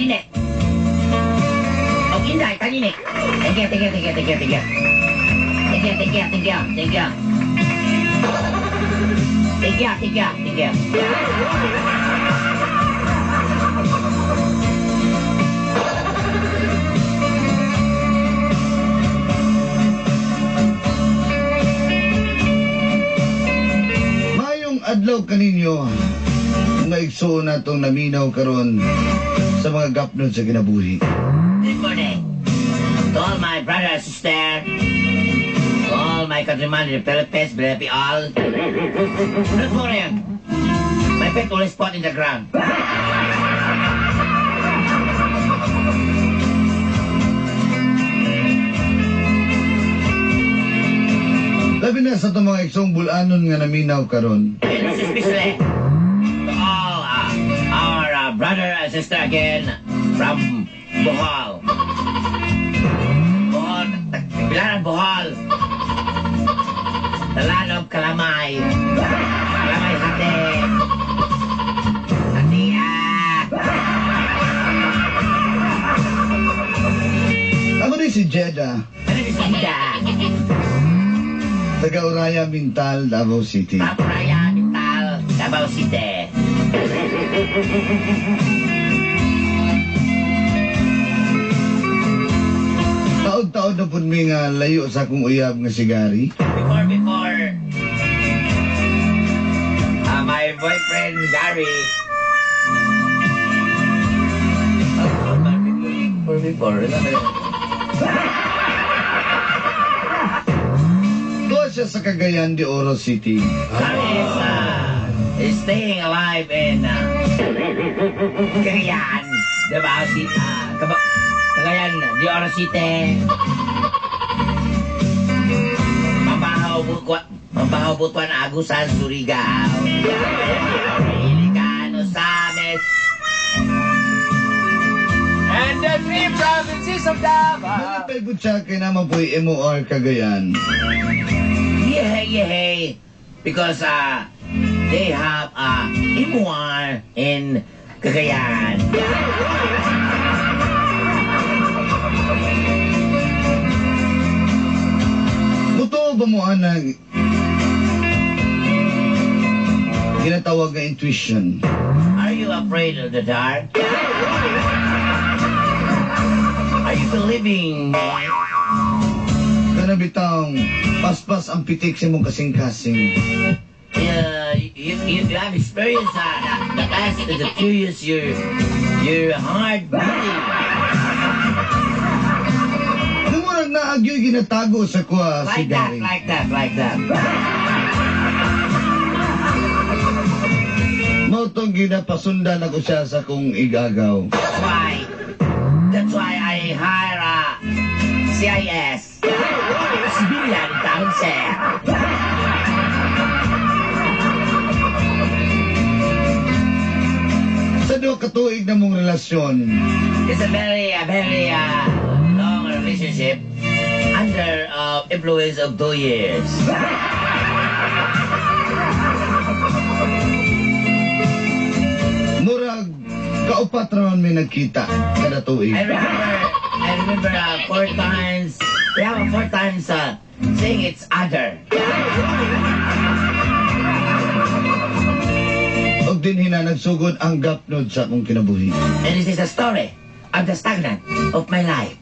Tanine. Og Inday, Tanine. Thank you, thank you, thank you, thank you, thank you. Thank you, thank you, thank you, thank you. Thank you, thank you, thank you. Mayong adlaw kaninyo, mga igsoon natong naminaw karon sa mga gapnod sa kinabuhi. Good morning to all my brother and sister, to all my countrymen in the Philippines, Belepi all. Good morning. My pet always spot in the ground. Labi na sa itong mga igsoong bulanon nga naminaw karon. And especially to all our brother and sister again from Bohol. Bohol, Tagbilaran, Bohol. Talalog, Kalamay. Kalamay, Hati. Hati, ah. Ako din si Jeddah, Ano si Sida? Taga Uraya Mintal, Davao City. Papraya, Mintal, Davao City. Taod-taod na pud mi nga layo sa akong uyab nga si Gary. Before, my boyfriend Gary. Oh, before, before. Tuwa siya sa Cagayan de Oro City. Gary is staying alive in Cagayan, diba? Si, Cagayan de Oro City. Mabahaw, Mabahaw, Butuan, Agusan, Surigao. Iligan, Ozamiz. And the three provinces of Davao. Malipay po siya kay naman po MOR Cagayan. Yeah. Because they have MOR in Cagayan. Mutuo ba mo anang ginatawag nga intuition? Are you afraid of the dark? Are you believing me? Kana bitang paspas ang pitik sa imong kasing-kasing. Yeah, you have experienced the past, the curious, your heart beating. Nung naagyo'y ginatago sa kuha si Like that, Gary. Like that, like that. Mao tong ginapasundan ako siya sa kong igagaw. That's why I hire a CIS. Civilian Council. Sa duha ka tuig na mong relasyon, It's a very long relationship under influence of 2 years. Murag kaupat ra man mi nagkita kada tuig. I remember four times, we have four times seeing each other. Og dinhi na nagsugod ang gapnod sa akong kinabuhi. And this is a story of the stagnant of my life.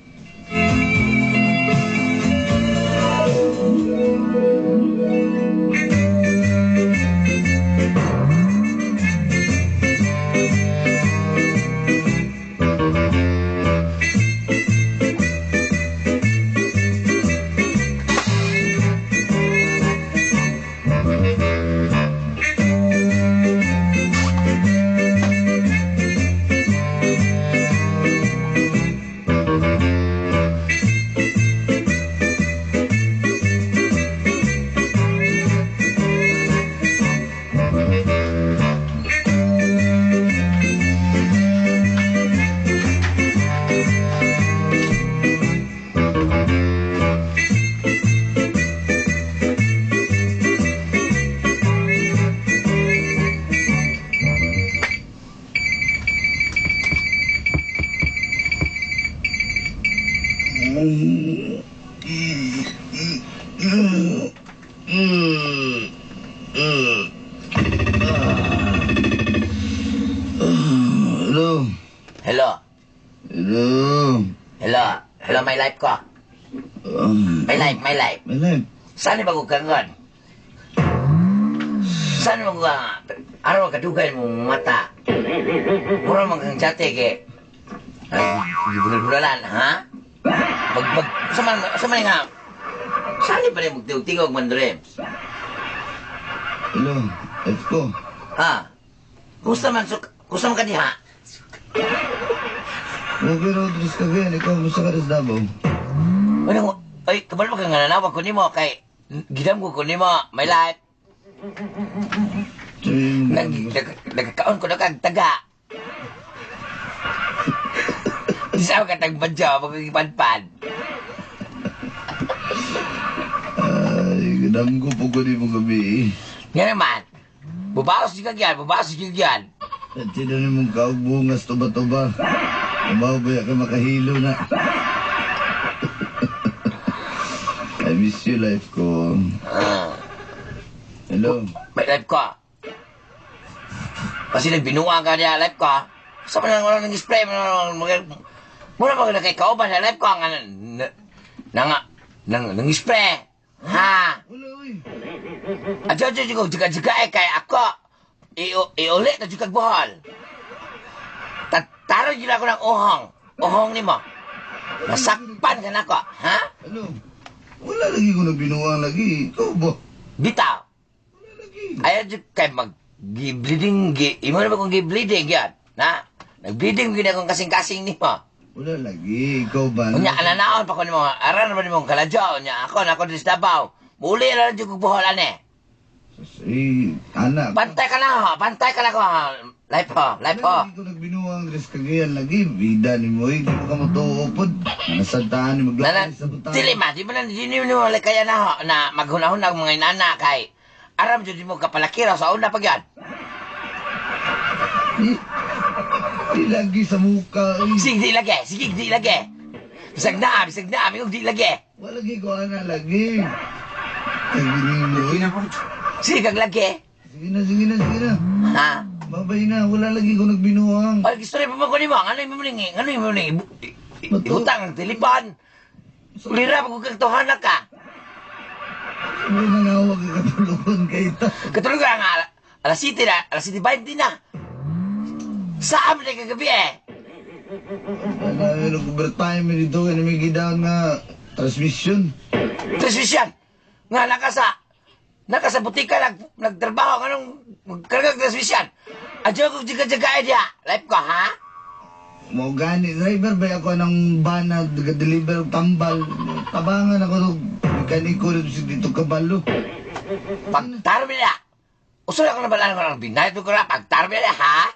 Hello. Hello. Hello. Hello. Hello, my life ko. My life, my life. My life. Saan ba ko kangon? Saan ba ko araw kadugay mo mata? Mura man kang jate ke. Ay, ha? Pag sa man nga. Saan ba rin magtingog man dre? Hello, life ko. Ha? Kumusta man kumusta man ka diha? Okay raw, Dres Cagayan. Ikaw, kumusta ka rin sa Davao? Ano, ay, kabalo ka nga nanawag ko nimo kay gidam ko nimo, my life. Nagkakaon ko na kag taga. Di sa ka tagbadya, magkipanpan. Ay, gidam ko po ko nimo gabi. Nga naman, bubaos di kagyan, bubaos di kagyan. At sino ni mong kaugbungas tuba-tuba. Abaw ba ka makahilo na. I miss you, life ko. Hello. May life ko. Kasi nagbinuang ka niya, life ko. Sa mga wala nang spray, muna ba na kay kauban sa life ko, ang nang spray. Ha? Wala, uy. Adyo, adyo, adyo, jiga-jiga eh, kaya ako, iulit na jud kag Bohol. Taro jud ako ng uhong. Uhong nimo. Nasakpan ka nako, ha? Hello. Wala lagi ko nagbinuang lagi. Ikaw ba? Bitaw. Wala lagi. Ayaw jud kay mag gi-bleeding, imo na ba kung gi-bleeding yan? Na? Nag-bleeding gid akong kasing-kasing nimo. Wala lagi. Ikaw ba? Unya ananaon pa ko nimo. Aran ba nimo kaladyo? Unya ako na ako diri sa Davao. Muli na lang jud kog Bohol ane. Eh, anak. Bantay ka na ho. Bantay ka na ko. Life ho. Life ho. Wala lagi ko nagbinuang Dres Cagayan lagi. Bida ni mo. Hindi mo ka matuupod. Nasantaan ni Nana, maglakad sa butang. dili ma, di mo na, di mo kaya na ho, na maghunahuna ang mga inana kay aram jud mo kapalakira sa una pag yan. Di lagi sa muka. Eh. Sige, di lagi. Sige, di lagi. Bisag na, bisag na, di lagi. Wala lagi ko ana lagi. Lagi ni mo. eh. Sige, kag lagi. Sige na, sige na, sige na. Ha? Babay na, wala lagi ko nagbinuang. Ay, gusto rin pa mo ko nimo. Ano yung muling, ano yung muling, ibutang ang telefon. Ulira, pag kag tuhana ka. Wala manawag ka katulungan kay ta. Katulog ka nga, alas 7 na, alas 7:20 na. Saan mo na kagabi eh? Wala, nag-overtime dito, kaya may gidown nga transmission. Transmission! Nga, naka sa butika, nagtrabaho, anong magkargag transmission? Adyo ko jiga-jiga eh diya. Life ko, ha? Mo gani, driver ba ako ng van na deliver tambal. Tabangan ako ng mekaniko dito kabalo. Pagtarmi niya. Usul ako na balaan ko ng binayad ko na, pagtarmi niya, ha?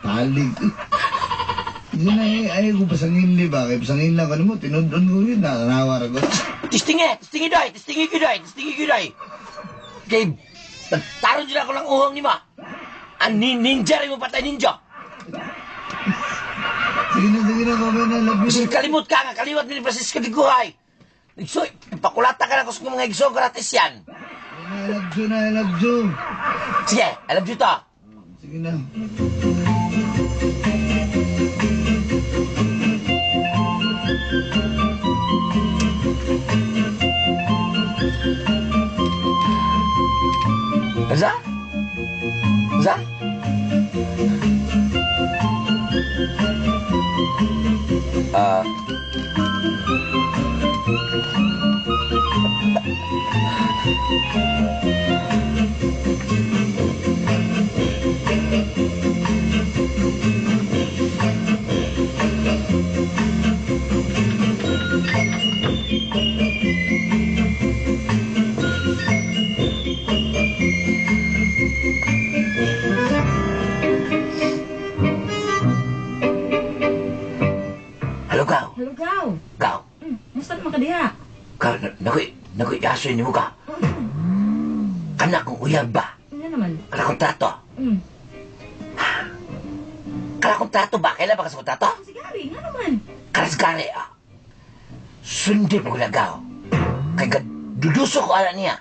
Talig. Hindi na eh, ayaw ko pasangin di ba? Kaya pasangin lang ko mo, tinudon ko yun, nakanawa ko. Tistingi, tistingi doy, tistingi gyud doy, tistingi gyud doy. Kay, taro dyan ako ng uhong ni ma. Ang ninja rin mo patay ninja. Sige na, mamaya na, love you. Kasi kalimot ka nga, kaliwat ni Francisco de Guhay. Igso, ipakulata ka na kung sa mga igso, gratis yan. I love you na, I love you. Sige, I love you to. Sige na. Za? Za? Hello, Gaw. Hello, Gaw. Gaw. Musta naman ka diha? Gaw, nakoy, aso ni mo ka. Kanak kong uyab ba? Ano naman? Kanak kong trato. Kala kontrato ba? Kailan ba ka sa kontrato? Si Gary, nga naman. Karas gari ah. Sundi po lagaw. Kay duduso ko ala niya.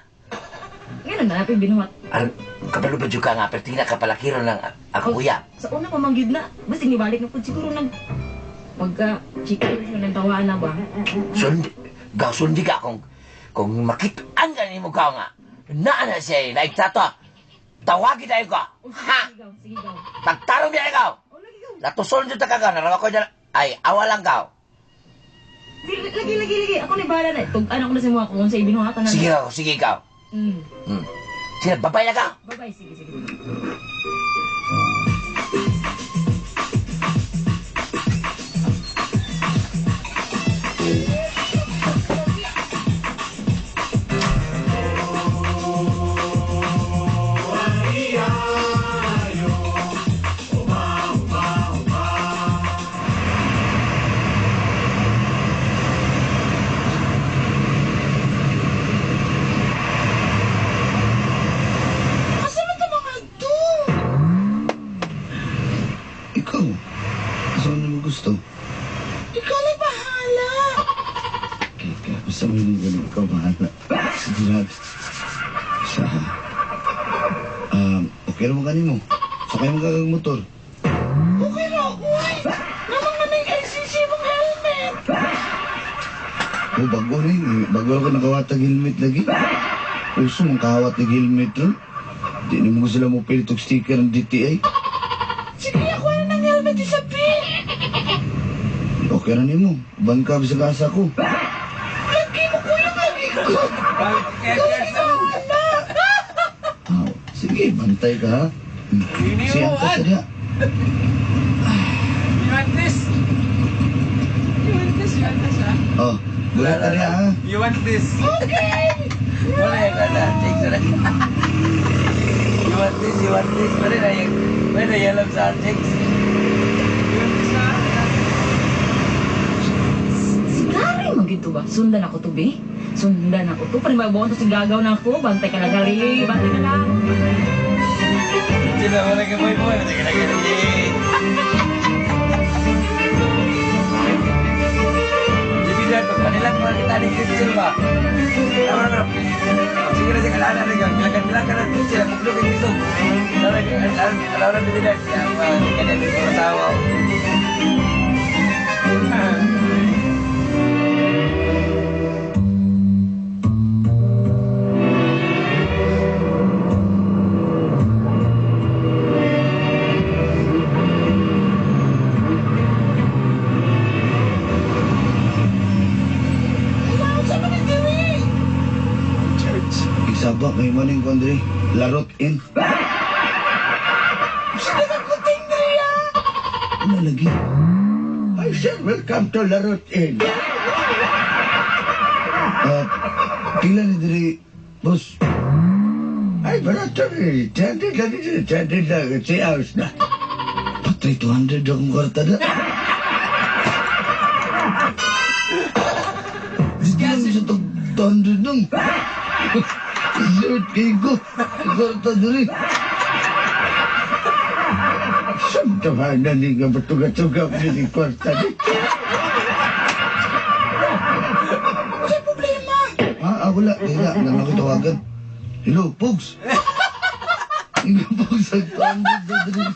Nga na napin binuhat. Aron, kabalo ba dyan ka nga, pero tingnan ka palakiro ng ako kuya. Sa una pa man gyud na, basta nibalik na pud siguro nag pagka chika siya ng tawaan na ba. Sundi, gaw sundi ka kung makitaan ka ni mo gaw nga. Naa na siya, naigtrato. Tawagin tayo ka. Ha! Sige gaw, sige gaw. Pagtarong niya ikaw. Oh, lagi gaw. Natuson dyan ka ka, narawa ko dyan. Ay, awa lang gaw. Lagi, lagi, lagi, lagi. Ako na bahala na. Tug-an ako na sa mga kung sa ibinuhatan na. Sige gaw, sige ikaw. Mm. Hmm. Sige, babay na ka. Bye-bye. Sige, sige. Asa man ta mga to? Ikaw, asa man mo gusto? Ikaw lang bahala. Okay, kaya basta mo yung ganun, ikaw bahala. Sige, Rab. Sa, okay naman kanimo. Sakay mo kagag motor. Okay na ako ay. Namang na yung LCC mong helmet. Oh, bago na yun. Bago ako nakawatag helmet lagi. Uso mong kawat ng helmet ron. Di naman ko sila mo pilit og sticker ng DTI. Sige, ako na ng helmet isa, P. Okay na nimo. Bangka sa kasa ko. Lagi mo, kuya, lagi ko. Ah, sige, bantay ka, ha? Siyan ka sa diya. You want this? You want this? You want this, ha? Oh, wala ka diya, ha? You want this? Wala yung wala. Take na. You want this, you want this. Wala na yung, wala na yung alam sa chicks. You want this, ha? Si Gary, magito ba? Sundan ako to, be. Sundan ako to. Parang mabuhan to si Gagaw na ako. Bantay ka na, Gary. Bantay ka na. Sila, wala ka boy boy. Wala ka na ganun. Dibilan, pagpanilan, mga kita ni Christian ba? Tama na, sige na siya kalana rin yun. Bilakan-bilakan na sila, puglog yung gusto. Alaw na dibilan siya, mga ganyan yung asawa. Isaba, may maning ko, Andre. Larot in. Wala lagi. I said, welcome to Larot Inn. Pila ni diri, boss? Ay, barato rin. 300 lang rin. 300 lang. 3 hours na. Patay, 200 akong kwarta na. Hindi lang sa tag 200 nung. Short kayo ko. Kwarta diri. Samtahan na ni nga matuga-tuga ko ni kwarta ni. Ah, wala. Wala. Wala ako tawagan. Hello, Pogs. Hello, Pogs. Ang 200 na diri.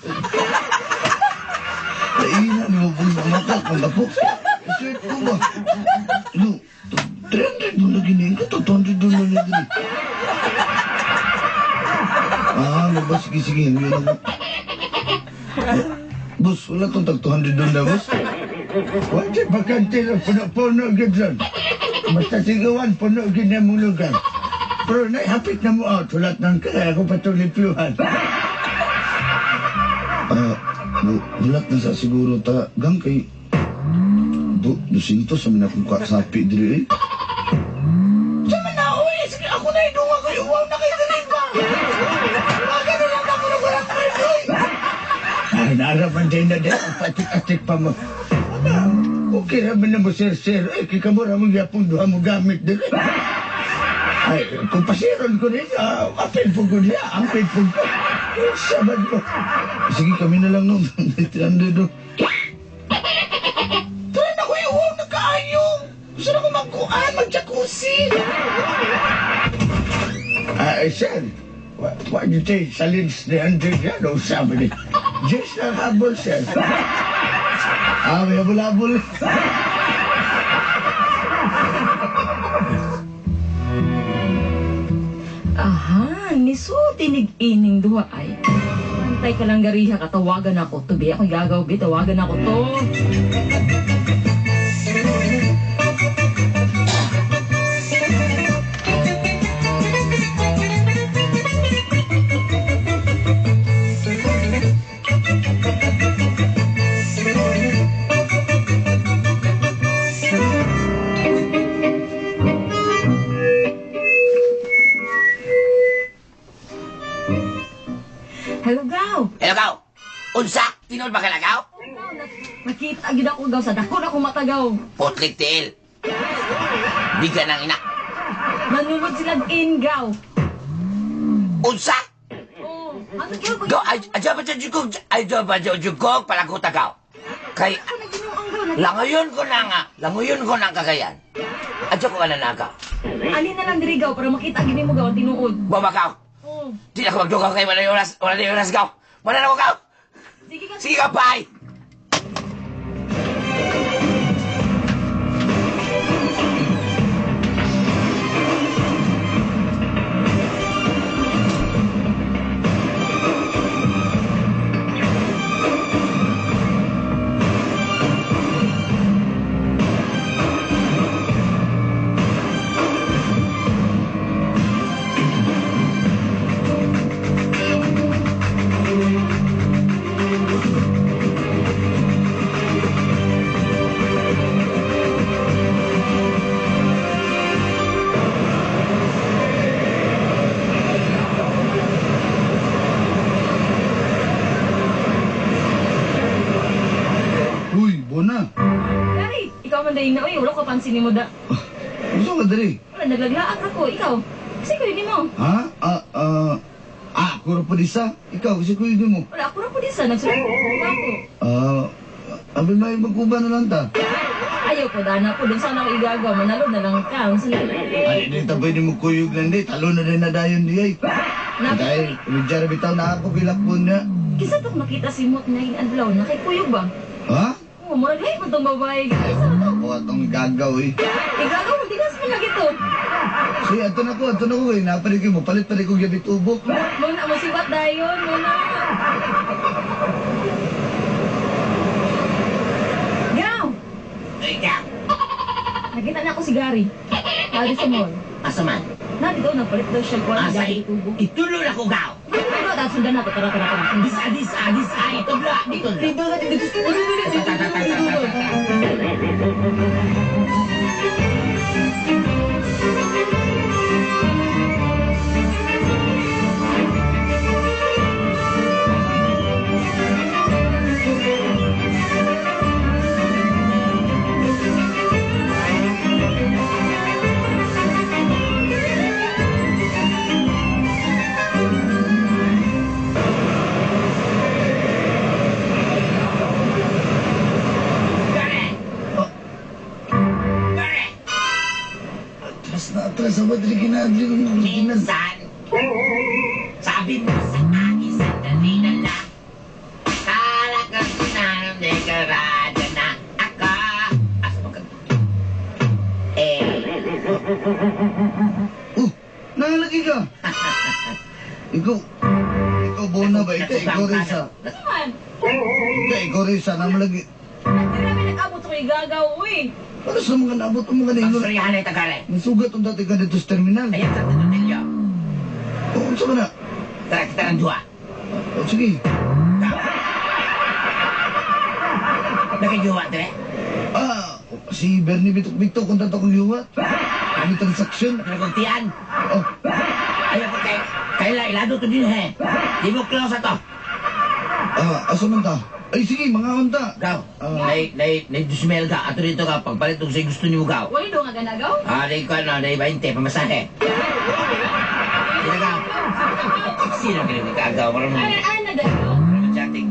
Naina ni mo, Pogs. Mamakak. Mga Pogs. Short ko ba? Hello, 300 doon lagi na yun. 200 doon na lagi. Ah, ano ba? Sige, sige. Hindi na ako. Boss, wala tong tag 200 doon na, boss. Wala bakante lang. Puno-puno gid ron. Basta sigawan, puno gid na mong lugar. Pero naihapit na mo out. Wala nang kaya ako patulipiuhan. Ah, bulat na sa siguro ta. Gang kay... 200 sa mga akong kasapi diri eh. Sama na ako eh. Sige, ako na idunga ko. Uwaw na kayo diri ba? Mga ganun lang ako na walang pwede. Ay, naaraman din na din. Patik-atik pa mo. Ano? Okay raman na mo, sir, sir. Eh, kikamura mong yapong duha mo gamit diri. Ay, kung pasiron ko rin, apil po ko niya, apil po ko. Sabad ko. Sige, kami na lang no. 300 no. Tara na ko yung uwaw na kaayo. Gusto na ko magkuan, mag-jacuzzi. Ay, sir, what you say, salin 300 yan, o sabi ni. Just na habol, sir. Ah, may habol-habol. Aha, niso tinig ining duha ay. Antay ka lang gariha katawagan ako to be. Ako gagaw be, tawagan ako to. Hello, Gaw. Hello, Gaw. Unsa? Tinuod ba ka na, Gaw? Nakita gid ako gaw sa dako na akong mata gaw. Potlik tiil. Biga ng ina. Manulod sila in gaw. Unsa? Oh, ano gaw? Gaw, ay, adya ba dyan ko? Ay, adya ba dyan ko? Palaguta, Gaw. Kay, Ako na ginuang gaw. langayon ko na nga. Langayon ko na ang kagayan. Adya ko ka na na, Gaw. Ali na lang diri gaw para makita gid nimo gaw ang tinuod. Baba, Gaw. Oh. Di na ako magdugaw kay wala yung oras. Wala na yung oras, Gaw. Wala na ako, Gaw. Sige ka. Sige ka, bye! Uy, bona. Gary, ikaw man dahil na oy, wala ko pansin nimo da. Gusto ka diri? Wala naglaglaag ako, ikaw. Kasi ko nimo. Ha? Ah, ah, ah, ako ra po di sa. Ikaw, kasi kuya mo. Wala ako ra po din sa nagsulod ako. Ah, abi may magkuba na lang ta. Ayaw ko dana po dun sana ako igagaw, manalo na lang ka. Unsa na? Ay, di ta pwede mo kuyog lang di. Talo na rin na dayon di ay. Dahil, Richard bitaw na ako gilakbon niya. Kisa to makita si Mot na yung adlaw na kay kuyog ba? Ha? Oh, murag lahi man tong babae. Kisa na to. Ako atong gagaw eh. Igagaw mo tigas man lagi to. Sige, ato na ko eh. Napalig mo, palit palit ko gabit ubo. Muna mo sibat dayon, muna. Gaw! Ay, Gaw. Nakita na ako si Gary. Gary sa mall. Asa man? Nabi daw, nagpalit daw siya kuwan Asa? Gary tubo. Itulo na ko, Gaw. Ano, tapos sundan na to. Tara, tara, tara. Dis, dis, dis, ay, itudlo, itudlo. Dito, dito, dito, dito, dito, dito, dito. Gary! Gary! Atras na atras. Sa badri ginadli ko ng original. Minsan, sabi mo sa akin, sandali na lang. Kala ko sinanong dekorado na ako. Asa mo ka? Eh, Oh, nalagi ka. Ikaw, ikaw bona ba? Ikaw, ikaw rin sa. Ano man? Ikaw, ikaw rin sa. Namalagi. Hindi namin nag-abot sa kay gagaw, uy. Para sa mga naabot ang mga ningon. Pagsurihan na ito, Gary. Nasugat ang dati ka dito sa terminal. Ayan sa Tinotilio. Oo, unsa ka na? Tara, kita ng duha. Oh, sige. Nakijuwa, dire? Ah, si Bernie Bitok-Bitok kung tato kong yuwa. Kami transaksyon. Nagkuntian. Oh, Ayaw ko kay... Kaila, ilado to din, he. Di mo close ato. ah, asa man ta? Ay, sige, mga unta. Gaw, nay, nay, nay, 2,000 ka. Ato dito ka, pagpalit kung sa'yo gusto niyo gaw. Wala daw nga ganagaw? Ah, day ko ano, day 20, pamasahe. Sino gaw? Sino kinagkagaw? Parang Ay, ay, na daw. parang chatting.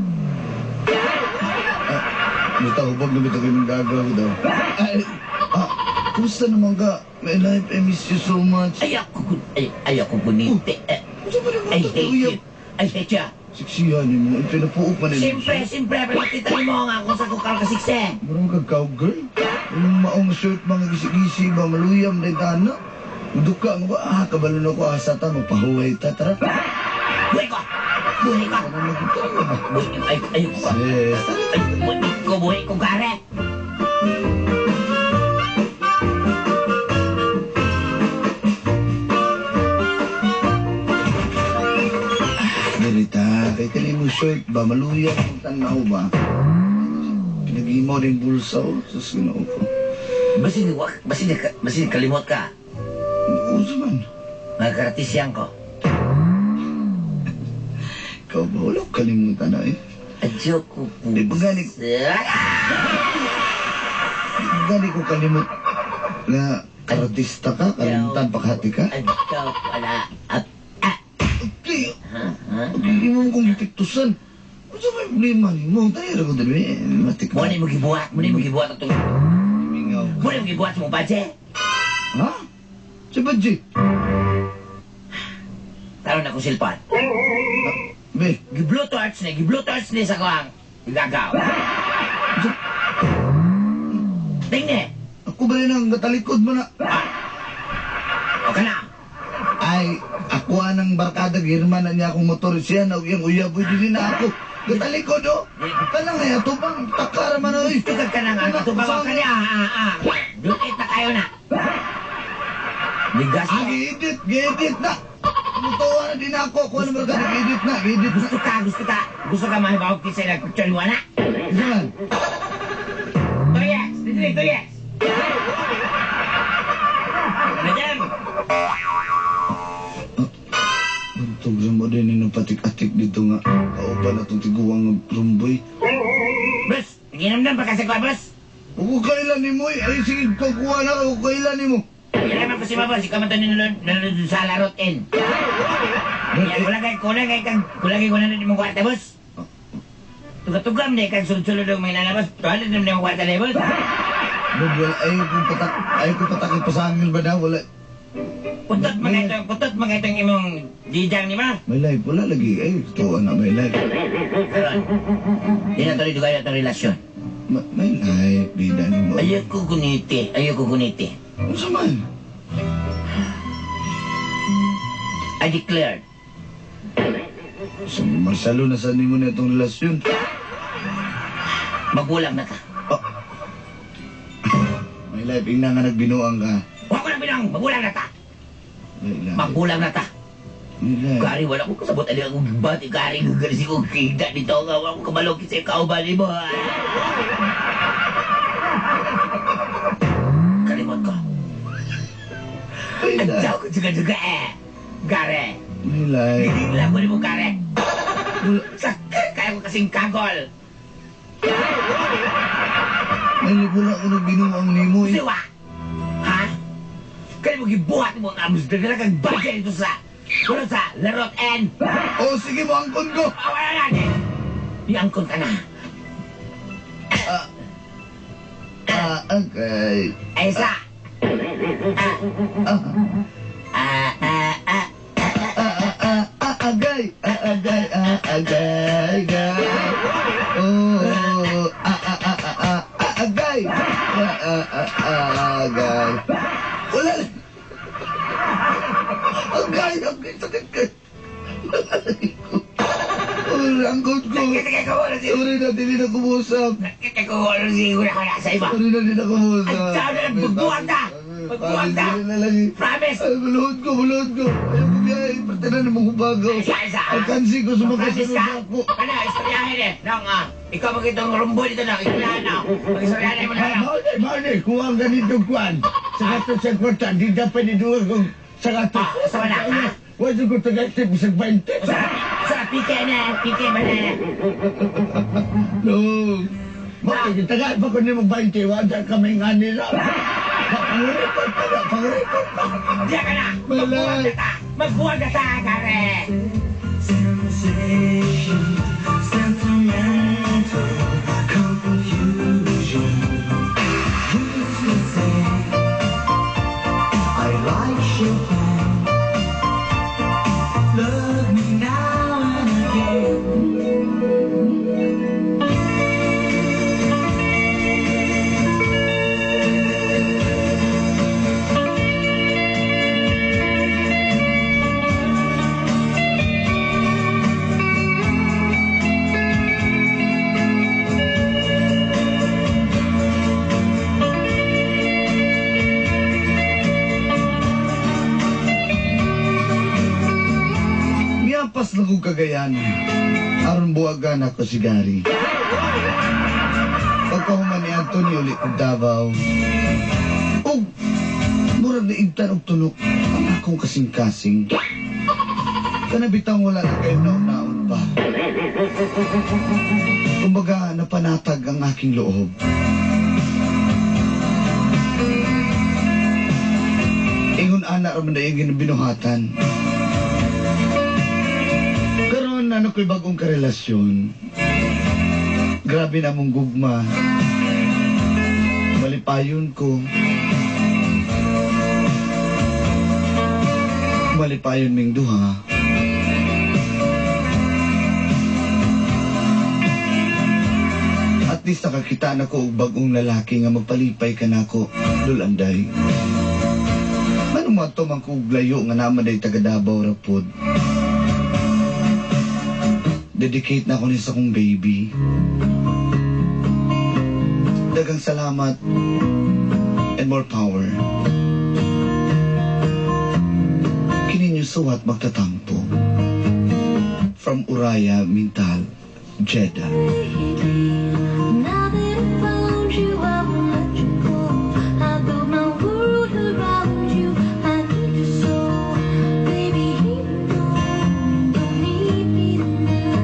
Basta hubog na bitaw kayo ng gagaw daw. Ay, kumusta naman ka? My life, I miss you so much. Ay, ako, ay, ay, ako gunite. Eh, Unsa ba naman I ito, hate kuya? you. I hate you. Siksihan ni mo, pinapuok man nila. Siyempre, siyempre, pinakita mo nga kung sa kukal kasikse. Marang kag cowgirl. Yung maong shirt, mga gisi-gisi ba, maluyam na tana. Duka mo ba? Kabalo na ko, asa ta, magpahuway ta, tara. Buhay ko! Buhay ko! Tara, magkita na ba? Buhay, ay, ay, ko. Sis, tara. Ay, buhay ko, buhay ko, gare. Ganita, kay kani mo shirt ba, maluyam ang tanaw ba? Pinag-imaw din bulsa, oh. Sus, ginoo ko. Basin, wak, basin, basin, kalimot ka. Uso man. Mga karatisyan ko. Ikaw ba? Wala ko kalimutan na eh. Adyo ko po. Di ba gani- Gani ko kalimot na karatista ka, kalimutan paghati ka. Adyo wala. At, ah, Okay, ha, ha? okay, mo kong gipiktusan. Ano sa may problema ni mo? Tayo ko din eh. Matik Mo ni mo gibuhat, mo ni mo gibuhat atong, Mingaw. mo ni mo gibuhat sa mong budget. Ha? Si Badji? Karon akong silpon. Be, Gi-blue torch ni, gi-blue torch ni sa kuang gagaw. Tingni. ako ba rin ang katalikod mo na? Ah. Okay na. Ay, ako anang barkada, girman na niya akong motor. Siya na iyang uyab, dili na ako. Katalikod, oh. Kanang nga, tubang, takara man, oy. Tugag ka na nga, tubang ka niya. Ah, ah, ah. Blue eight na kayo na. Ligas Ah, ka. gi-edit, gi-edit na. Mutuwa na din ako. Ako ang barkada, gi-edit na, gi-edit na. Gusto ka, gusto ka. Gusto ka mahibawag kisay nagpicture mo na. Isa man. Tuyes! Dito, tuyes! Madam! Bantog sa mo din yung patik-atik dito nga. Kauban na itong tiguang rumboy. Bus! Naginom pa kasi ko, bus! Kung kailan ni mo, eh. Ay, sige, kukuha na ako. Kung kailan ni mo. Kailan ko si Mabos, ikaw man ito nanonood sa larot in. Kaya kulang kay kang, kulang kay kulang na mong kwarta, boss. Tugatugam na kang sulod-sulod ang mga lalabas. Tuwalan na mong kwarta na, boss. Bob, wala, ayaw kong patak, ayaw kong patakit pasangil ba na? Wala. Putot mga itong, putot mga itong imong didang ni ma. May life, wala lagi. Ay, totoo na, may life. Karon, di na tuloy dugay na itong relasyon. May life, bida ni mo. Ayaw ko guniti, ayaw ko guniti. Ano sa man? I declared, Sa Marcelo, nasa ni mo na itong relasyon. magulang na ka. Oh. May life, ingna nga nagbinuang ka. Huwag ko na binang, magulang na ta. May life. Magulang na ta. May life. Gari, wala ko kasabot. Ali akong bati, gari, gagarisi ko kita dito. Nga, wala ko kabalo kasi kauban mo. Kalimot ko. May Ang life. tao ko juga-juga eh. Gare, May life. gidigla ko ni mo, gare. Sakit, kaya ko kasing kagol. May life, wala ko nagbinuang ni mo. Eh. Siwa! Ha? Kaya mo gibuhat mo ang amos. Dala kang budget dito sa... Wala sa Larot N. Oh, sige mo, angkon ko. Ah, wala na. Iangkon ka na. Ah, okay. Ay, isa. Ah. Ah, ah, ah. Ah, ah, ah, ah, agay. Ah, agay, ah, agay, agay. Oh, ah, ah, ah, ah, ah, ah, agay. Ah, ah, ah, ah, agay. Wala na. Agay, agay, sakit ka. Sorry, angkot ko. Sige, ko wala si... Sorry na, dili na kumusap. Sige, ko wala si... Wala ka na sa iba. Sorry na, dili na kumusap. Ang tao na, magbuwag ka. Magbuwag ka. Dili na lagi. Promise. Ay, buluhod ko, buluhod ko. Ayaw ko biyahe, parte na ng mga bagaw. Isa, isa. Ay, kansi ko, Promise sumakasunod ka. ako. Ano, istoryahin eh. Nang, ikaw magitong rumbo dito na. Istoryahan na. Mag-istoryahin mo na lang. Maunay, maunay, kuha ang ganitong kuan. Sa kato sa kwarta, di dapat iduwa kong sa kato. Ah, sa wala, ha? Wala ko taga-tip sa 20. Sa Pike na, pike ba na? No. Bakit tagaan pa ko ni mo 20, wala kami nga nila. Pang-report pa na, pang-report pa. Diyan ka na! Malay. Magbuwag na ta! Magbuwag na ta, Gary! Sensation, sentimental confusion. Used to say I like Chopin. Love me now and again. Miapas lang kong Cagayan. Aron buwagan ako si Gary. Pagkahuman ni Anthony uli kong Davao. Ug, murag naibtan og tunok ang akong kasing-kasing. Kanabitang wala na kayo naon-naon pa. Kumbaga, napanatag ang aking loob. Ingon ana ra man dayang binuhatan. Karon ano ko'y bagong karelasyon. Grabe na mong gugma. Malipayon ko. Malipayon ming duha. At least nakakita na ko og bagong lalaki nga magpalipay ka nako, Lulanday. Manong mo ato man ko og layo nga naman day taga Davao ra pod. Dedicate na ako ni sa kong baby. Dagang salamat and more power. Kini ninyo suwat magtatampo. From Uraya Mintal, Jeddah. Now that I found you, I won't let you go. I built my world around you. I need you so, baby. You know you don't need me now,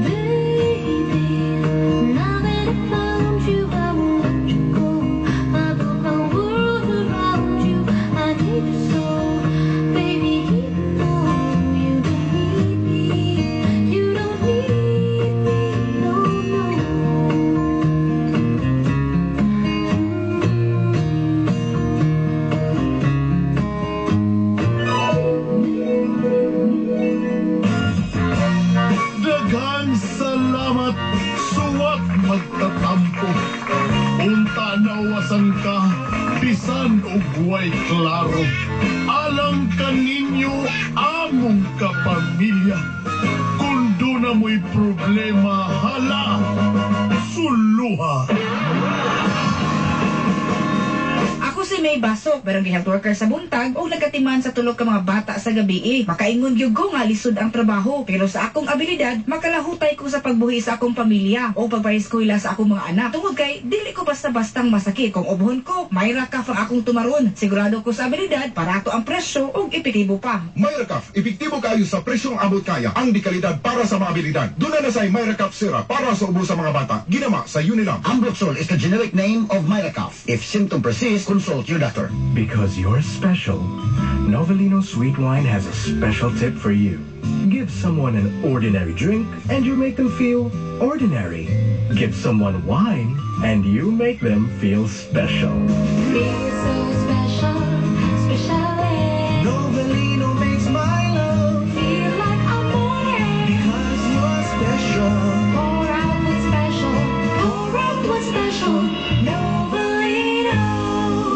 baby. Now that I found you, I won't let you go. I built my world around you. I need you so, baby. You know you don't need me. You don't need me, no. Daghang salamat, suwat magtatampo. Unta nawasan ka, bisan og way klaro. Alang kaninyo among kapamilya. Kung duna mo'y problema, hala, suluha. Ako si May Baso, barangay health worker sa buntag ug nagkatiman sa tulo ka mga bata sa gabi. Makaingon gyud ko nga lisod ang trabaho, pero sa akong abilidad makalahutay ko sa pagbuhi sa akong pamilya o pagpa-eskwela sa akong mga anak. Tungod kay dili ko basta-bastang masakit. Kung ubhon ko, may rakaf ang akong tumaron. Sigurado ko sa abilidad, barato ang presyo ug epektibo pa. Myracaf, epektibo kayo sa presyong abot kaya. Ang dekalidad para sa mga abilidad. Duna na sa Myracaf syrup para sa ubo sa mga bata. Ginama sa Unilab. Ambroxol is the generic name of Myracaf. If symptom persists, consult your doctor. Because you're special, Novellino Sweet Wine has a special tip for you. Give someone an ordinary drink and you make them feel ordinary. Give someone wine and you make them feel special. Feel so special, special. Novellino makes my love Feel like amore. because you're special. Pour out what's special. Pour out what's special. Novellino.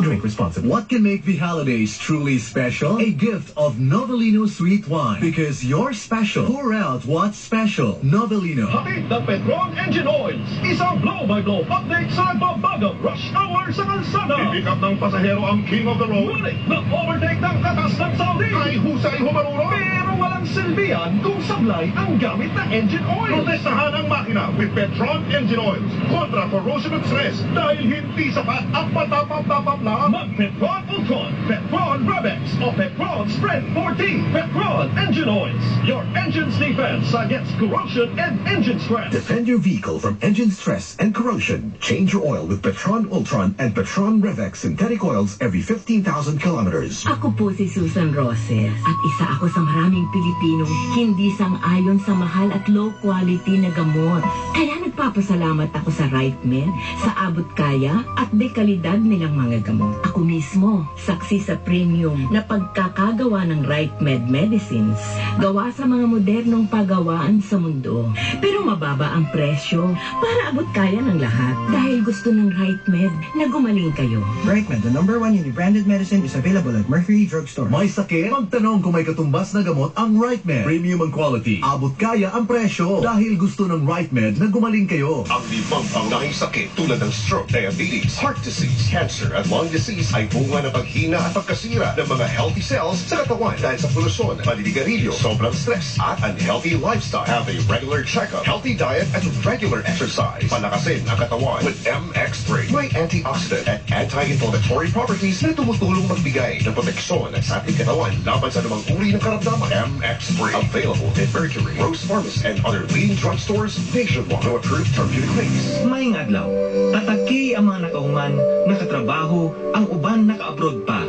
Drink responsibly. What can make the holidays truly special? A gift of Novellino sweet wine. Because you're special. Pour out what's special. Novellino. Hatid ng Petron Engine Oils. Isang blow-by-blow update sa nagbabagang rush hour sa kalsada. Pipick up ng pasahero ang king of the road. Ngunit na-overtake ng katas ng Saudi. Ay husay humaruro. Pero walang silbihan kung sablay ang gamit na engine oil. Protektahan ang makina with Petron Engine Oils. Kontra corrosion at stress dahil hindi sapat ang patapap-tapap lang. Mag-Petron Petron Ultron, Petron Revex, o Petron Spread 14. Petron Engine Oils, your engine's defense against corrosion and engine stress. Defend your vehicle from engine stress and corrosion. Change your oil with Petron Ultron and Petron Revex synthetic oils every 15,000 kilometers. Ako po si Susan Roses at isa ako sa maraming Pilipinong hindi sang-ayon sa mahal at low quality na gamot. Kaya nagpapasalamat ako sa RiteMed sa abot kaya at dekalidad nilang mga gamot. Ako mismo, saksi sa premium na pagkakagawa ng RiteMed medicines. Gawa sa mga modernong pagawaan sa mundo. Pero mababa ang presyo para abot kaya ng lahat. Dahil gusto ng RiteMed na gumaling kayo. RiteMed, the number one branded medicine, is available at Mercury Drugstore. May sakit? Magtanong kung may katumbas na gamot ang RiteMed. Premium ang quality. Abot kaya ang presyo. Dahil gusto ng RiteMed na gumaling kayo. Ang limang pangunahing sakit tulad ng stroke, diabetes, heart disease, cancer at lung disease ay bunga ng paghina at pagkasira ng mga healthy cells sa katawan dahil sa polusyon, paninigarilyo, sobrang stress at unhealthy lifestyle. Have a regular checkup, healthy diet at regular exercise. Palakasin ang katawan with MX3. May antioxidant at anti-inflammatory properties na tumutulong magbigay ng proteksyon sa ating katawan laban sa anumang uri ng karamdaman. MX3. Available in Mercury, Rose Pharmacy, and other leading drugstores nationwide. No approved therapeutic claims. Maayong adlaw, Tatak K ang mga nakahuman, nakatrabaho, ang uban naka-abroad pa.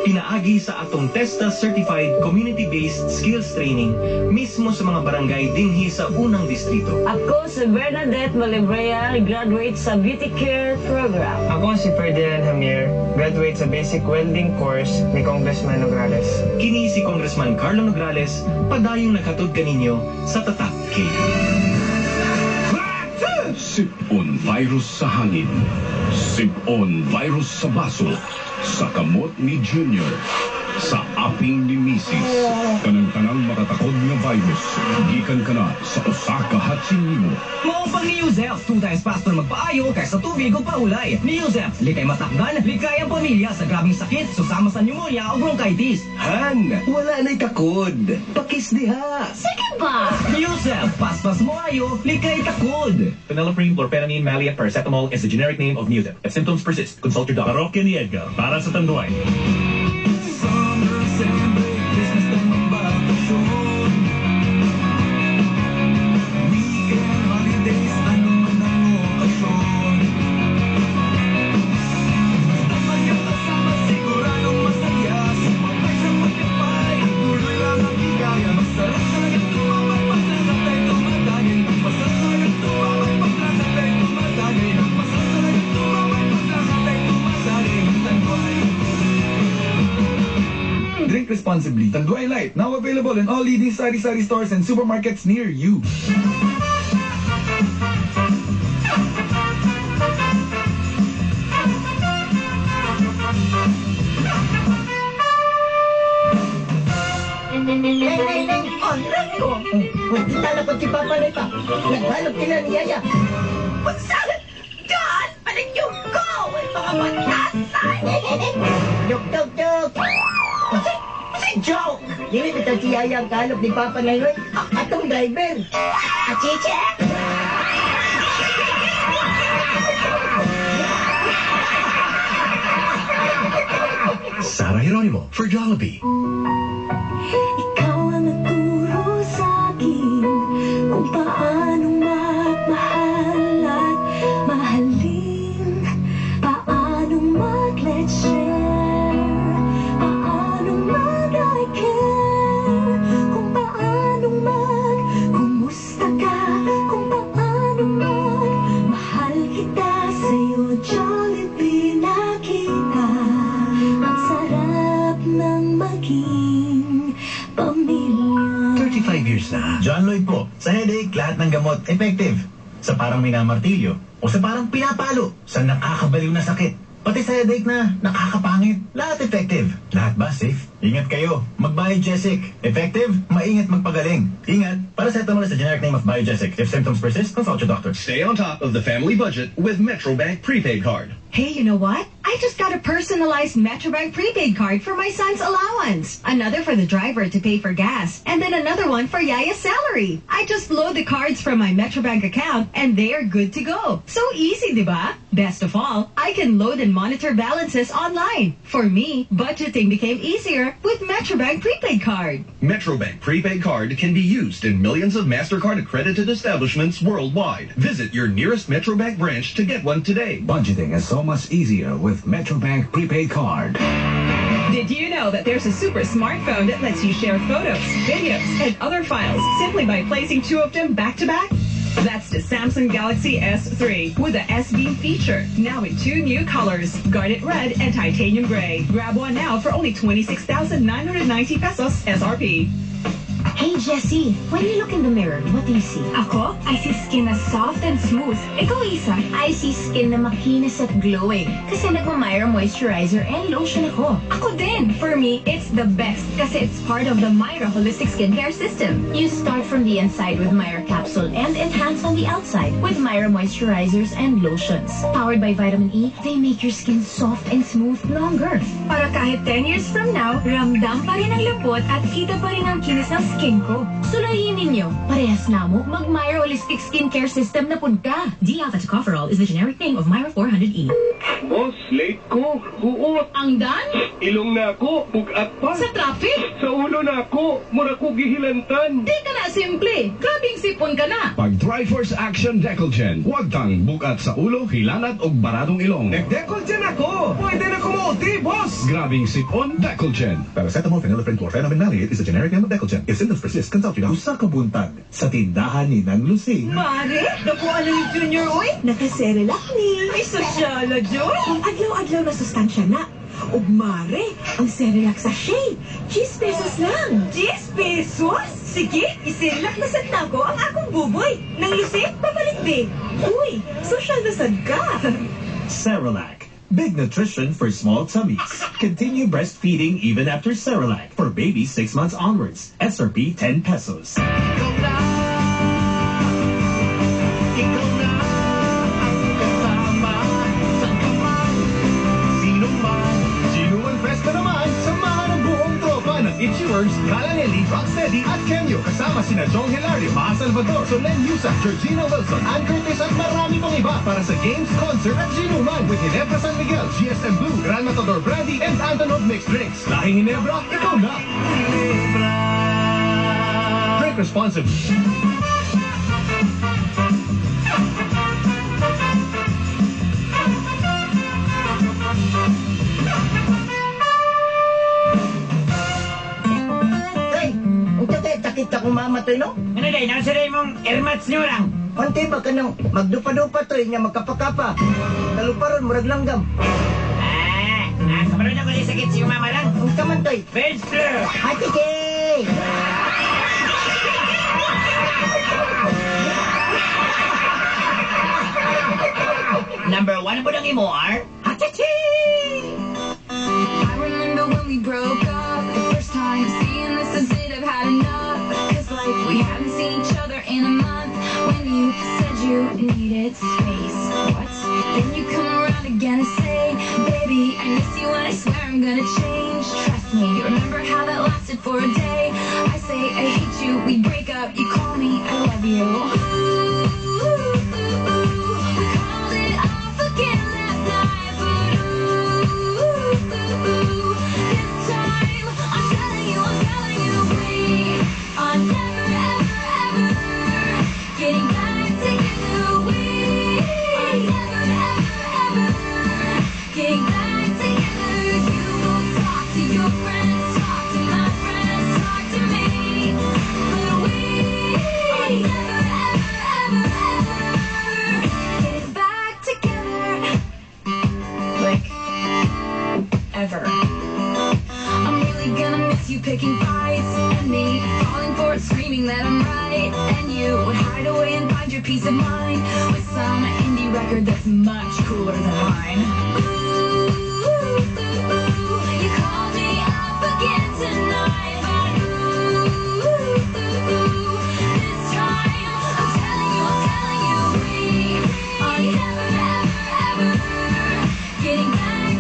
Pinaagi sa atong TESDA Certified Community-Based Skills Training mismo sa mga barangay dinhi sa unang distrito. Ako si Bernadette Malibrea, graduate sa Beauty Care Program. Ako si Ferdinand Hamir, graduate sa Basic Welding Course ni Congressman Nograles. Kini si Congressman Carlo Nograles, padayong naghatod kaninyo sa Tatak K. Sip-on virus sa hangin. Sip-on virus sa baso. Sa kamot ni Junior. Sa aping ni Mrs. Kanang-tanang makatakod nga virus. Gikan ka na sa usa ka hatsin nimo. Mao pang Neozep, 2 times faster magpaayo kaysa tubig o paulay. Neozep, likay matakdan, likay ang pamilya sa grabeng sakit, susama sa pneumonia o bronchitis. Han, wala na'y takod. Pakis diha. Sige ba? Neozep, paspas mo ayo, likay takod. Phenylephrine, chlorphenamine, maleate, paracetamol is the generic name of Neozep. If symptoms persist, consult your doctor. Parokya ni Edgar para sa Tanduay. Summer, sem break, Christmas time magbakasyon. Weekend, holidays, ano man ang okasyon. Basta magkakasama, siguradong masaya. Sumabay sa pagkapay, tuloy lang ang ligaya. Masarap talaga tumambay pag lahat ay tumatagay. Masarap talaga tumambay pag lahat ay tumatagay. Masarap talaga tumambay pag lahat ay tumatagay. Tanduay. Drink responsibly. Tanduay Light, now available in all leading sari-sari stores and supermarkets near you. Neng, neng, neng, oh, radio. Nakita na po si Papa na pa. Nagbalot sila ni Yaya. Unsa? John, palinyong ko! Ay, mga batasan! Joke, joke, joke. Unsay joke? Dili bitaw si Yaya ang kalop ni Papa ngayon. Atong driver. Achiche? Sarah Geronimo for Jollibee. Ikaw ang nagturo sa akin kung paano magmahal at mahalin, paano mag-let's share, paano mag-I care, kung paano mag kumusta ka, kung paano mag mahal kita. Sa'yo, Jollibee, nakita ang sarap ng maging pamilya. 35 years na. John Lloyd po. Sa headache, lahat ng gamot effective. Sa parang minamartilyo o sa parang pinapalo, sa nakakabaliw na sakit. Pati sa headache na nakakapangit, lahat effective. Lahat ba safe? Ingat kayo. Mag-Biogesic. Effective? Maingat magpagaling. Ingat. Paracetamol is the generic name of Biogesic. If symptoms persist, consult your doctor. Stay on top of the family budget with Metrobank Prepaid Card. Hey, you know what? I just got a personalized Metrobank prepaid card for my son's allowance. Another for the driver to pay for gas. And then another one for Yaya's salary. I just load the cards from my Metrobank account and they are good to go. So easy, diba? Best of all, I can load and monitor balances online. For me, budgeting became easier with Metrobank prepaid card. Metrobank prepaid card can be used in millions of MasterCard accredited establishments worldwide. Visit your nearest Metrobank branch to get one today. Budgeting is so much easier with Metrobank prepaid card. Did you know that there's a super smartphone that lets you share photos, videos, and other files simply by placing two of them back to back? That's the Samsung Galaxy S3 with the S-Beam feature, now in two new colors, Garnet Red and Titanium Gray. Grab one now for only 26,990 pesos SRP. Hey, Jessie, when you look in the mirror, what do you see? Ako? I see skin na soft and smooth. Ikaw, Isa? I see skin na makinis at glowing. Kasi nagma-Myra moisturizer and lotion ako. Ako din! For me, it's the best kasi it's part of the Myra Holistic Skincare System. You start from the inside with Myra capsule and enhance on the outside with Myra moisturizers and lotions. Powered by vitamin E, they make your skin soft and smooth longer. Para kahit 10 years from now, ramdam pa rin ang lambot at kita pa rin ang kinis ng skin ko. Sulayin ninyo, parehas na mo, mag-Myra Holistic Skincare System na pud ka. D-alpha tocopherol is the generic name of Myra 400E. Boss, late ko. Huot. Ang dan? Ilong na ako. Bugat pa. Sa traffic? Sa ulo na ako. Mura ko gihilantan. Di ka na simple. Grabing sipon ka na. Pag Triforce Action Decolgen, huwag kang bugat sa ulo, hilanat o baradong ilong. Nag-Decolgen ako! Pwede na kumuti, boss! Grabing sipon, Decolgen. Paracetamol, phenylephrine, chlorphenamine maleate is a generic name of Decolgen. If symptoms persist, consult your doctor. Usa ka buntag sa tindahan ni Nang Lucing. Mare, nakuha na ni Junior, uy. Nakaserelak ni. Ay, sosyala, Joy. Ang adlaw-adlaw na sustansya na. Ug mare, ang Cerelac sachet. 10 pesos lang. 10 pesos? Sige, iserelak na sad nako ang akong buboy. Nang Lucy, papalit be. Uy, sosyal na sad ka. Cerelac. Big nutrition for small tummies. Continue breastfeeding even after Cerelac for babies 6 months onwards. SRP 10 pesos. Ikaw na ang kasama. Saan ka man, sino man. Ginuman Fest na naman, samahan ang buong tropa ng Itchy Worms, Kalaneli, Rocksteady at Kenyo. Kasama sina Jong Hilario, Maa Salvador, Solenn Heussaff, Georgina Wilson, Ann Curtis at marami pang iba para sa games, concert at Ginuman with Ginebra San Miguel, GSM Blue, Grand Matador Brandy, and Antonov Mixed Drinks. Lahing Ginebra, ikaw na! Drink responsibly. Tay, unsa kay takit akong mama toy no? Ano day, nasa day mong airmats nyo lang. Pantay ba ka nang magdupa-dupa toy nya magkapakapa. Taluparon murag langgam. Ah, kabaron ako sa sakit si mama lang. Unsa man toy? Bird flu. Ate Kay! Number one po ng imo, R. Hachachi! I remember when we broke up the first time, seeing this is it, I've had enough. 'Cause like we hadn't seen each other in a month. When you said you needed space, what? Then you come around again and say, baby, I miss you and I swear I'm gonna change. Trust me, remember how that lasted for a day? I say I hate you, we break up, you call me, I love you. Ooh, ooh, ooh, we called it off again that night, but ooh, ooh, ooh, this time I'm telling you, we are never, ever, ever getting back together. We are never, ever, ever getting back together. You go talk to your friends, talk to my friends, talk to me, but we are never, ever, ever, ever getting back together. Like, ever. I'm really gonna miss you picking fights and me falling for it, screaming that I'm right. And you would hide away and find your peace of mind with some indie record that's much cooler than mine. Ooh, ooh, ooh, you called me up again tonight, but ooh, ooh, ooh, this time I'm telling you, we are never, ever, ever getting back.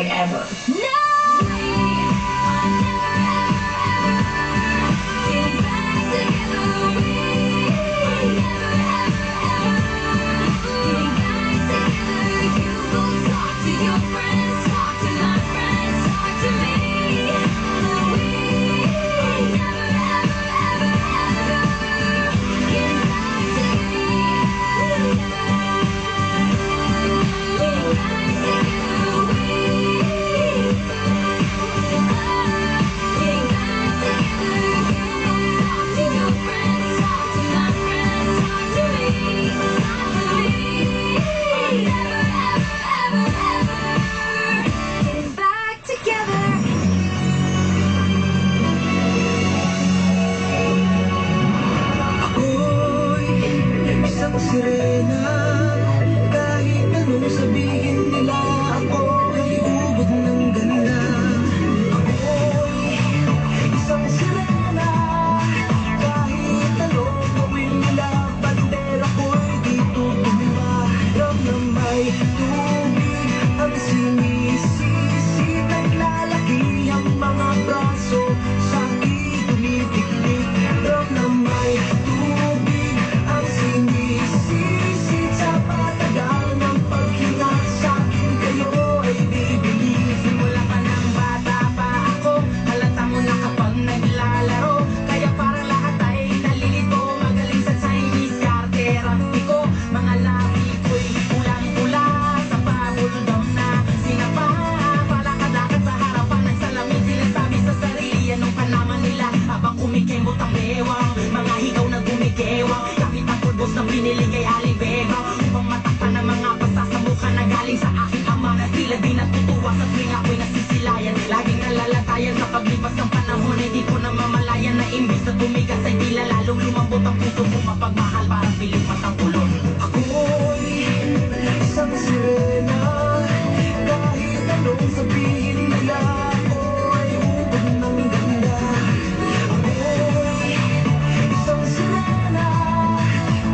Like ever. No! Getting back together, we are never, ever, ever getting back together. You go talk to your friends, talk to my friends, talk to me. But we are never, ever, ever, ever getting back together. Getting back together, we getting back together. You go talk to your friends, talk to my friends, talk to me, talk to me. Never, ever, ever, ever getting back together. Ako'y isang sirena. Kahit anong sabihin nila, ako ay ubod ng ganda. Ako'y isang sirena. Kahit anong gawin nila, bandera ko'y di tutumba. Ram na may tubig ang sinisisi. Naglalaki ang mga braso, sa'kin tumitiktik. Ram na may tubig ang sinisisi. Sa patagal ng paghinga, sa'kin kayo ay bibili. Simula pa ng bata pa ako, halata mo na kapag naglalaro. Kaya parang lahat ay nalilito. Magaling sa Chinese garter ang piko. Mga labi ko'y pulang-pula sa bubblegum na sinapa. Palakad-lakad sa harapan ng salamin, sinasabi sa sarili, anong panaman nila? Habang kumikembot ang bewang, mga higaw na gumigewang. Gamit ang pulbos na binili kay Aling Bebang upang matakpan ang mga basa sa mukha na galing sa aking ama. Tila di natutuwa sa tuwing ako'y nasisilayan. Laging nalalatayan sa paglipas ng panahon ay di ko namamalayan na imbis na tumigas ay tila lalong lumambot ang puso ko mapagmahal, parang pilit matang kulot. Ako'y isang sirena. Kahit anong sabihin nila, ako ay ubod ng ganda. Ako'y isang sirena.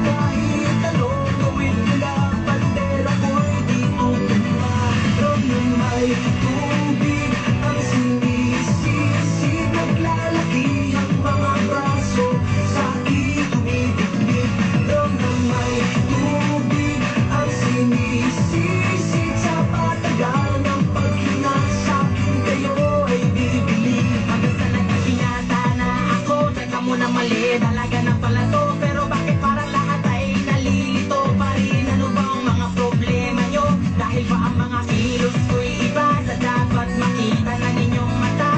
Kahit anong gawin nila, bandera ko'y di tutumba. Ram na may tubig ang sinisisi. Naglalaki ang mga braso, sa'kin tumitiktik. Ram na may tubig ang sinisisi. Sa patagal ng paghinga, sa'kin kayo ay bibili. Hanggang sa naging binata na ako, teka muna, mali, dalaga na pala to. Pero bakit parang lahat ay nalilito pa rin? Ano ba ang mga problema nyo? Dahil ba ang mga kilos ko'y iba sa dapat makita na ninyong mata?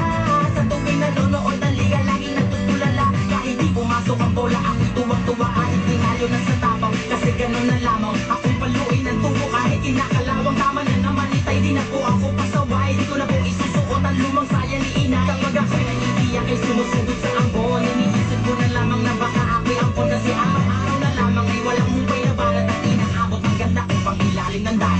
Sa tuwing nanonood ng liga, laging natutulala. Kahit di pumasok ang bola, ako'y tuwang-tuwa. Kahit tinalo na sa tapang, kasi ganun na lamang. Ako'y paluin ng tubo kahit kinakalawang. Tama na naman, itay, di na po ako pasaway. Di ko na po isusuot ang lumang saya ni inay. Kapag ako'y naiiyak ay sumusugod sa ambon, iniisip ko na lamang na baka ako'y ampon. Kasi araw-araw na lamang ay walang humpay na balat at inaabot ang ganda ko pang ilalim ng dagat.